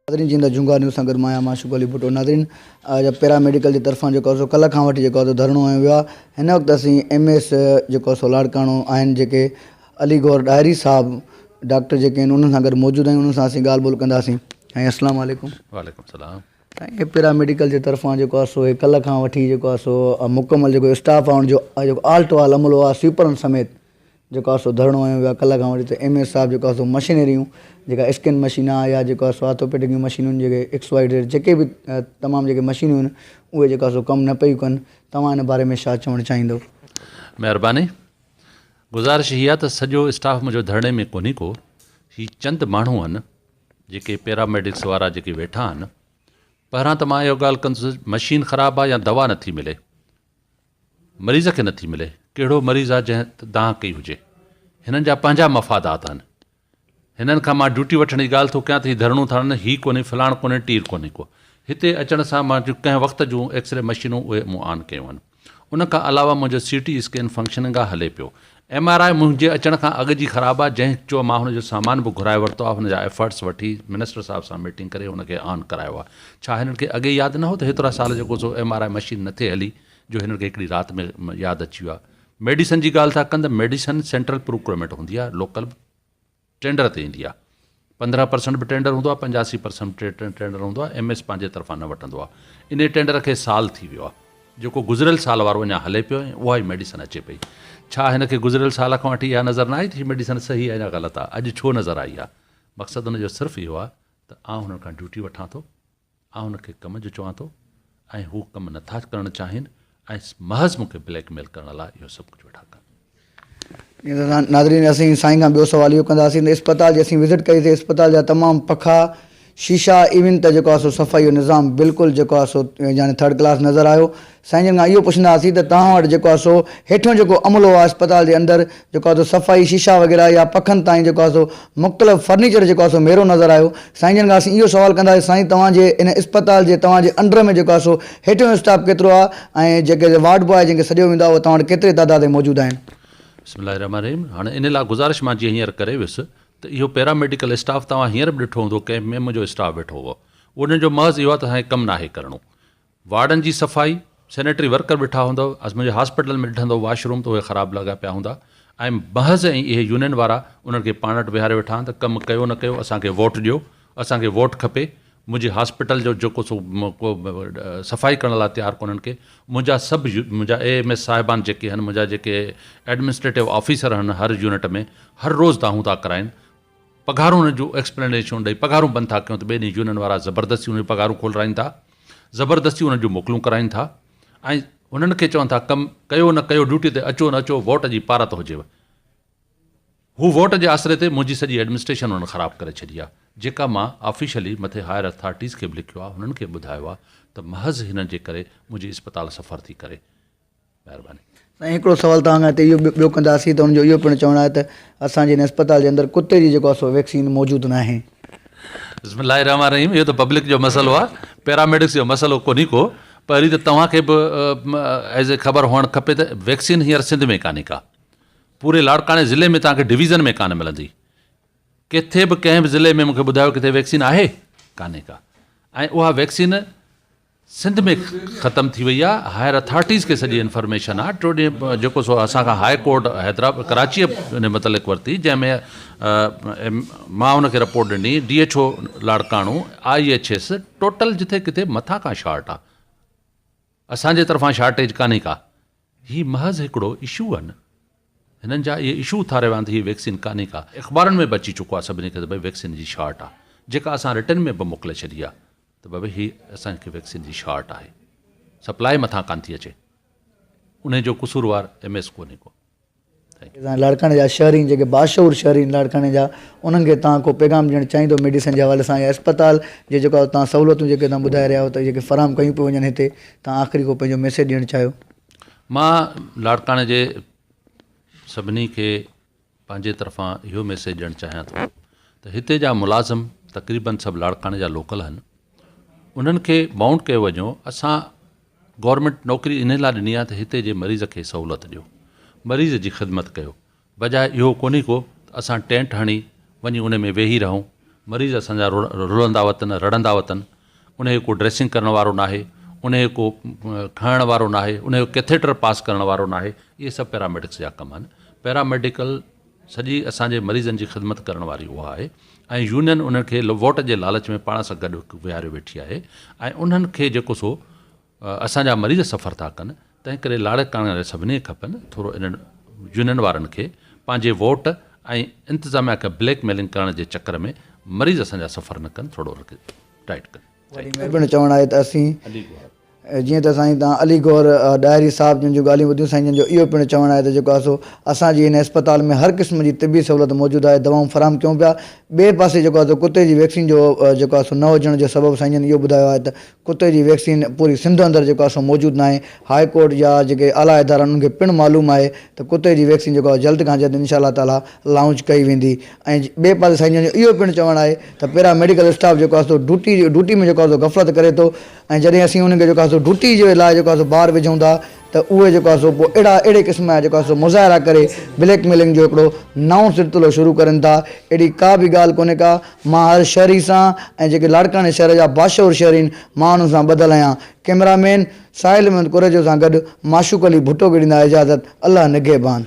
ناظرين جيئن ته جهونگار نيوز سان گڏ مان آهيان معشوق علي ڀٽو ناظرين اڄ پيرا ميڊيڪل جي طرفان جيڪو آهي سو ڪلهه کان وٺي جيڪو آهي سو ڌرڻو هنيو ويو آهي هن وقت اسين ايم ايس جيڪو آهي سو لاڙڪاڻو آهن جيڪي علي گوهر ڏاهري صاحب ڊاڪٽر جيڪي آهن انهن سان گڏ موجود آهيون انهن سان اسين ڳالهه ٻولهه ڪنداسين سائين السلام عليڪم. وعليڪم السلام. سائين هي پيرا ميڊيڪل جي طرفان جيڪو آهي سو هي ڪلهه کان وٺي جيڪو آهي سو مڪمل جيڪو اسٽاف آهي ان جو جيڪو آل ٽو آل عملو آهي سوئپرن سميت جيڪو آهي سو ڌرڻو هنيو ويو آهي ڪلهه کان وٺي ته ايم ايس صاحب جيڪو آهي سو مشينريون جيڪا اسڪين مشين آهي يا جيڪو آهي سو آرٿوپيڊڪ جون مشينون جيڪي ايڪس وائي زيڊ جيڪي به تمام جيڪي مشينون آهن اهي جيڪو آهي سو ڪم نه پيون ڪن توهان ان باري ۾ ڇا چوڻ چاهيندو. مهرباني. گذارش هي آهي ته سڄو اسٽاف منهنجو ڌرڻي ۾ ڪونهي ڪو هي چند ماڻهو آهن جيڪي پيراميڊڪس وارا جيڪي ويٺا آهن پهران ته مان اهو ڳالهه ڪندس مشين خراب آهي يا دوا نٿي ملي مريض کي نٿي ملي، ڪهڙو مريض آ جنهن دانهن ڪئي هجي. هنن جا پنهنجا مفادات آهن. هنن کان مان ڊيوٽي وٺڻ جي ڳالهه ٿو ڪيان ته هي ڌرڻو ٿا هڻن، هي ڪونهي فلاڻ ڪونهي ٽير ڪونهي ڪو. هتي اچڻ سان مان جون ڪنهن وقت جون ايڪسري مشينون اهي مون آن ڪيون آهن. ان کان علاوه منهنجو سي ٽي اسڪين فنڪشننگ آ هلي پيو. ايم آر I منهنجي اچڻ کان اڳ جي خراب آ جنهن جو مان هن جو سامان به گهرائي ورتو آ هن جا ايفرٽس وٺي منسٽر صاحب سان ميٽنگ ڪري هن کي آن ڪرايو آ. ڇا هنن کي اڳي ياد نه هو ته هيترا سال جيڪو سو ايم آر I machine نه ٿي هلي جو هنن کي هڪڙي رات ۾ ياد اچي ويو آ. ميڊيسن جي ڳالهه ٿا ڪن ته ميڊيسن سينٽرل پروڪيورمينٽ هوندي آ لوڪل ٽينڊر تي ايندي آ. 15 پرسنٽ به ٽينڊر هوندو آ 85 پرسنٽ ٽينڊر هوندو آ ايم ايس پنهنجي طرفان نه وٺندو آ. انهي ٽينڊر کي سال ٿي ويو آ جيڪو گذريل سال وارو اڃا هلي پيو ۽ اها ئي ميڊيسن اچي پئي. ڇا هن کي گذريل سال کان وٺي اها نظر نه آئي ته هي ميڊيسن صحيح آ يا غلط آ؟ اڄ ڇو نظر آئي آ؟ مقصد ان جو صرف اهو آ ته آئون هنن کان ڊيوٽي وٺان ٿو. آئون هن کي ڪم جو چوان ٿو ۽ هو ڪم نه ٿا ڪرڻ چاهين ۽ محض مون کي بليڪ ميل ڪرڻ لاء اهو سڀ ڪجهه ويٺا ڪن. ناظرين اسين سائين کان ٻيو سوال اهو ڪنداسين ته اسپتال جي اسين وزٽ ڪئي سي اسپتال جا تمام پکا شيشا ايون ته جيڪو آهي سو صفائي جو نظام بلڪل جيڪو آهي سو يعني ٿرڊ ڪلاس نظر آيو سائين جن کان اهو پڇنداسين ته توهان وٽ جيڪو آهي سو هيٺيون جيڪو عملو آهي اسپتال جي اندر جيڪو آهي سو صفائي شيشا وغيره يا پکن تائين جيڪو آهي سو مختلف فرنيچر جيڪو آهي سو ميرو نظر آيو سائين جن کان اسين اهو سوال ڪنداسين سائين توهان جي ان اسپتال جي توهان جي انڊر ۾ جيڪو آهي سو هيٺيون اسٽاف ڪيترو آهي ۽ جيڪي وارڊ بواء جن کي سڏيو ويندو آهي اهي توهان وٽ ڪيتري تعداد ۾ موجود آهن. بسم الله الرحمٰن الرحيم هاڻي ان لاء گذارش مان جيئن هينئر ڪري ويس ته اهو پيرا ميڊيڪل اسٽاف توهان هينئر به ڏٺو هوندو ڪئمپ ۾ منهنجو اسٽاف ويٺو هو انهن جو محض اهو آهي ته اسان کي ڪم ناهي ڪرڻو وارڊن جي صفائي، سينيٽري ورڪر ويٺا هوندؤ، اس منهنجي هاسپيٽل ۾ ڏٺندؤ واش روم ته اهي خراب لڳا پيا هوندا ۽ محض ۽ اهي يونين وارا انهن کي پاڻ وٽ ويهاري ويٺا آهن ته ڪم ڪيو نه ڪيو اسان کي ووٽ ڏيو، اسان کي ووٽ کپي، منهنجي هاسپيٽل جو جيڪو سو ڪو صفائي ڪرڻ لاء تيار ڪونهن ڪي، منهنجا سڀ منهنجا اي ايم ايس صاحبان جيڪي آهن منهنجا جيڪي ايڊمنسٽريٽو آفيسر آهن هر يونٽ ۾ هر روز دانهون ٿا ڪرائين پگهارون انهن جون ايڪسپلينيشون ڏئي پگهارون بند ٿا ڪيون ته ٻئي ڏينهن يونين وارا زبردستي انهن جون پگهارون کولرائين ٿا زبردستي انهن جون موڪلون ڪرائين ٿا ۽ انهن کي چون ٿا ڪم ڪيو نه ڪيو ڊيوٽي تي اچو نه اچو ووٽ جي پارت هجيو هو ووٽ جي آسري تي منهنجي سڄي ايڊمنسٽريشن انهن خراب ڪري ڇڏي آهي جيڪا مان آفيشلي مٿي هائر اٿارٽيز کي به لکيو آهي هنن کي ٻڌايو آهي ته محض هنن جي ڪري منهنجي اسپتال سفر ٿي ڪري مهرباني. سائين هڪڙو سوال توهان کان هتي اهو ٻيو ڪنداسين ته ان جو اهو پڻ چوڻ آهي ته اسان جي هن اسپتال جي اندر ڪتي جي جيڪو آهي سو ويڪسين موجود ناهي. بسم الله الرحمٰن الرحيم اهو ته پبلڪ جو مسئلو آهي پيراميڊڪس جو مسئلو ڪونهي ڪو پهرين ته توهان کي به ايز اي خبر هئڻ کپي ته ويڪسين هينئر سنڌ ۾ ڪانهي ڪا پوري لاڙڪاڻي ضلعي ۾ توهان کي ڊويزن ۾ ڪانه ملندي ڪٿي به ڪنهن به ضلعي ۾ مونکي ٻڌايو ڪٿي ويڪسين آهي ڪانهي ڪا ۽ اها ويڪسين سنڌ ۾ ختم ٿي وئي آ هائر اٿارٽيز کي سڄي انفارميشن آ ٽيون ڏينهن جيڪو سو اسان کان هاء ڪورٽ حيدرآباد ڪراچيء ان متعلق ورتي جنهن ۾ مان ان کي رپورٽ ڏني D H O Larkana I H S total جٿي ڪٿي مٿان کان شارٽ آ اسان جي طرفان شارٽيج ڪانهي ڪا هي محض هڪڙو اشو آ نه هنن جا اهي اشو اٿاريا ويا آهن ته هي ويڪسين ڪانهي ڪا اخبارن ۾ به اچي چڪو آ سڀني کي ته ڀئي ويڪسين جي شارٽ آ جيڪا اسان رٽن ۾ به موڪلي ڇڏي آ ته بابا هي اسان کي ويڪسين جي شارٽ آهي سپلاء مٿان ڪانه ٿي اچي انهي جو قصوروار ايم ايس ڪونهي ڪو. Thank you. لاڙڪاڻي جا شهرين جيڪي باشعور شهري آهن لاڙڪاڻي جا انهن کي توهان ڪو پيغام ڏيڻ چاهيندو ميڊيسن جي حوالي سان يا اسپتال جي جيڪا توهان سهولتون جيڪي توهان ٻڌائي رهيا آهيو ته جيڪي فراهم ڪيون پيون وڃن هتي توهان آخري ڪو پنهنجو ميسيج ڏيڻ چاهيو. مان لاڙڪاڻي جي سڀني کي پنهنجي طرفان اهو ميسيج ڏيڻ چاهيان ٿو ته هتي جا ملازم تقريبن سڀ لاڙڪاڻي جا لوڪل آهن انهن کي بائونڊ ڪيو وڃو اسان گورنمينٽ نوڪري انهي لاء ڏني آهي ته هتي جي مريض کي سهولت ڏيو مريض جي خدمت ڪيو بجاء اهو ڪونهي ڪو ته اسان ٽينٽ هڻي وڃي ان ۾ ويهي رهون مريض اسان جا رلندا وتن، رڙندا وتن، انهي کي ڪو ڊريسنگ ڪرڻ وارو ناهي، انهي کي ڪو کڻڻ وارو ناهي، انهي جو ڪيٿيٽر پاس ڪرڻ وارو ناهي، اهي سڀ پيراميڊڪس جا ڪم آهن. پيراميڊيڪل سڄي اسان جي مريضن جي خدمت ڪرڻ واري اها آهي ۽ يونين انهن کي ووٽ جي لالچ ۾ پاڻ سان گڏ ويهاريو ويٺي آهي ۽ انهن کي جيڪو سو اسان جا مريض سفر ٿا ڪن، تنهن ڪري لاڙڪاڻي واري سڀني کي کپن ٿورو انهن يونين وارن کي پنهنجي ووٽ ۽ انتظاميا کي بليڪ ميلنگ ڪرڻ جي چڪر ۾ مريض اسان جا سفر نه ڪن ٿورو انهن کي ٽائيٽ ڪن. وڏي مهرباني چوڻ آهي ته اسين جيئن ته سائين تان علي گوهر ڏاهري صاحب جن جون ڳالهيون ٻڌيون سائين جن جو اهو پڻ چوڻ آهي ته جيڪو آهي سو اسان جي هن اسپتال ۾ هر قسم جي طبي سهولت موجود آهي دوائون فراهم ڪيون پيا ٻئي پاسي جيڪو آهي سو ڪتي جي ويڪسين جو جيڪو آهي سو نه هجڻ جو سبب سائين جن اهو ٻڌايو آهي ته ڪتي جي ويڪسين پوري سنڌ اندر جيڪو آهي سو موجود ناهي، هاء ڪورٽ جا جيڪي اعليٰ ادارا آهن انهن کي پڻ معلوم آهي ته ڪتي جي ويڪسين جيڪو آهي جلد کان جلد انشاء الله تعاليٰ لانچ ڪئي ويندي ۽ ٻئي پاسي سائين جن جو اهو پڻ چوڻ آهي ته پيرا ميڊيڪل اسٽاف جيڪو آهي سو ڊيوٽي ڊيوٽي ۾ جيڪو آهي سو غفلت ڪري ٿو ۽ جڏهن اسين انهن کي جيڪو آهي سو ڊيوٽي جي لاء جيڪو آهي سو ٻاهر وجهون ٿا ته اهي جيڪو آهي سو پوء اهڙا اهڙي قسم جا جيڪو آهي سو مظاهرا ڪري بليڪ ميلنگ جو هڪڙو نئون سلسلو شروع ڪرين ٿا اهڙي ڪا به ڳالهه ڪونهي ڪا مان هر شهري سان ۽ جيڪي لاڙڪاڻي شهر جا باشعور شهري آهن مان انهن سان ٻڌل آهيان ڪئميرا مين ساحل احمد ڪوريجو سان گڏ معشوق علي ڀٽو کي ڏيندا اجازت الله نگهبان.